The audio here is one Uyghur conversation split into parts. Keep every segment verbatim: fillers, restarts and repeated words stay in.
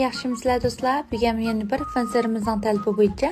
ياخشىمۇسىلەر دوستلار؟ بۈگۈن يەنە بىر فەنسېرىمىزنىڭ تەلىپى بويىچە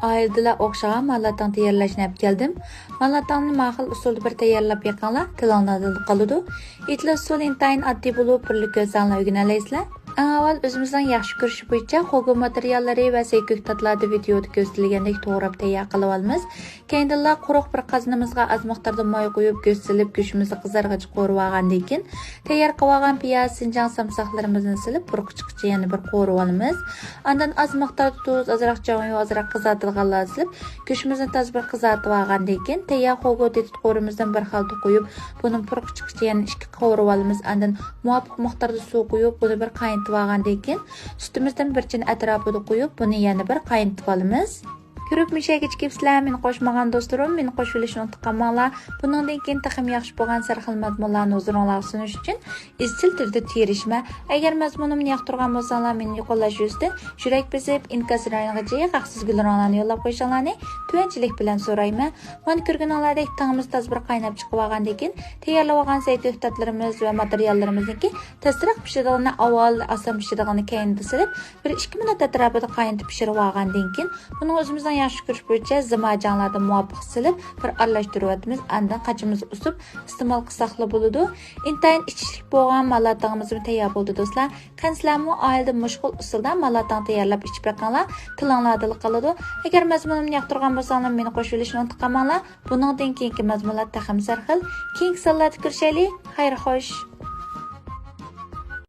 ئائىلىدىلا ئوخشىغان مالاتاڭ تەييارلاشنى ئەپ كەلدىم. مالاتاڭنى ماقۇل ئۇسۇلدا بىر تەييارلاپ بېقىڭلار، تىلىڭلاردا قالىدۇ. ئېتىلىش ئۇسۇلى ئىنتايىن ئاددىي بولۇپ، بىرلا كۆرسەڭلار ئۆگىنەلەيسىلەر. ئەڭ ئاۋۋال ئۆزىمىزنىڭ ياخشى كۆرۈشى بويىچە خوگو ماتېرىياللىرى ۋە سەي كۆكتاتلاردا ۋىدېيودا كۆرسىتىلگەندەك توغراپ تەييار قىلىۋالىمىز. كەينىدىنلا قۇرۇق بىر قازىنىمىزغا ئاز مىقداردا ماي قۇيۇپ، گۆش سېلىپ، گۆشىمىزنى قىزارغىچە قورۇۋالغاندىن كېيىن، تەييار قىلىۋالغان پىياز، شىنجاڭ سامساقلىرىمىزنى سېلىپ، پۇرىقى چىققىچە يەنە بىر قورۇۋالىمىز. ئاندىن ئاز مىقداردا تۇز، ئازراق چاڭيۇ، ئازراق قىزارتىلغان لاي سېلىپ، گۆشىمىزنى تازا بىر قىزارتىۋالغاندىن كېيىن، تەييار خوگو تېتىتقۇرىمىزدىن بىر خالتا قويۇپ، بۇنىڭ پۇرىقى چىققىچە يەنە ئىككى قورۇۋالىمىز. ئاندىن مۇۋاپىق مىقداردا سۇ قۇيۇپ، بۇنى بىر قاينىتىۋالغاندىن كېيىن، سۈتىمىزدىن بىر چىنە ئەتراپىدا قۇيۇپ، بۇنى يەنە بىر قاينىتىۋالىمىز. كۆرۈپ مۇشەگىچە كېپسىلەر، مېنى قوشمىغان دوستلىرىم، مېنى قوشۇۋېلىشنى ئۇنتۇپ قالماڭلار. بۇنىڭدىن كېيىن تېخىمۇ ياخشى بولغان سەرخىل مەزمۇنلارنى ھۇزۇرۇڭلارغا سۇنۇش ئۈچۈن ئىزچىل تۈردە تىرىشىمەن. ئەگەر مەزمۇنۇمنى ياقتۇرغان بولساڭلار، مېنى يۇقىرىلاش يۈزىسىدىن يۈرەك بېسىپ، ئىنكاس رايونىغا جىق ھەقسىز گۈللىرىڭلارنى يوللاپ قويۇشۇڭلارنى تۆۋەنچىلىك بىلەن سورايمەن. مانا كۆرگىنىڭلاردەك تېڭىمىز تازا بىر قايناپ چىقىۋالغاندىن كېيىن، تەييارلىۋالغان سەي كۆكتاتلىرىمىز ۋە ماتېرىياللىرىمىزنىڭكى تېزراق پىشىدىغىنىنى ئاۋۋال، ئاسان پىشىدىغىنىنى كەينىدە سېلىپ، بىر ئىككى مىنۇت ئەتراپىدا قاينىتىپ پىشۇرۇۋالغاندىن كېيىن، بۇنىڭغا ئۆزىمىزنىڭ ياخشى كۆرۈش بويىچە زىماجاڭلاردىن مۇۋاپىق سېلىپ، بىر ئارىلاشتۇرۇۋاتىمىز. ئاندىن قاچىمىزنى ئۇسۇپ ئىستېمال قىلساقلا بولىدۇ. ئىنتايىن ئىچىشلىك بولغان مالاتاڭىمىزمۇ تەييار بولدى، دوستلار. قېنى سىلەرمۇ ئائىلىدە مۇشۇ خىل ئۇسۇلدا مالاتاڭ تەييارلاپ ئىچىپ بېقىڭلار، تىلىڭلاردا قالىدۇ. ئەگەر مەزمۇنۇمنى ياقتۇرغان بولساڭلار، مېنى قوشۇۋېلىشنى ئۇنتۇپ قالماڭلار. بۇنىڭدىن كېيىنكى مەزمۇنلار تېخىمۇ سەرخىل. كېيىنكى سانلاردا كۆرۈشەيلى. خەير خوش.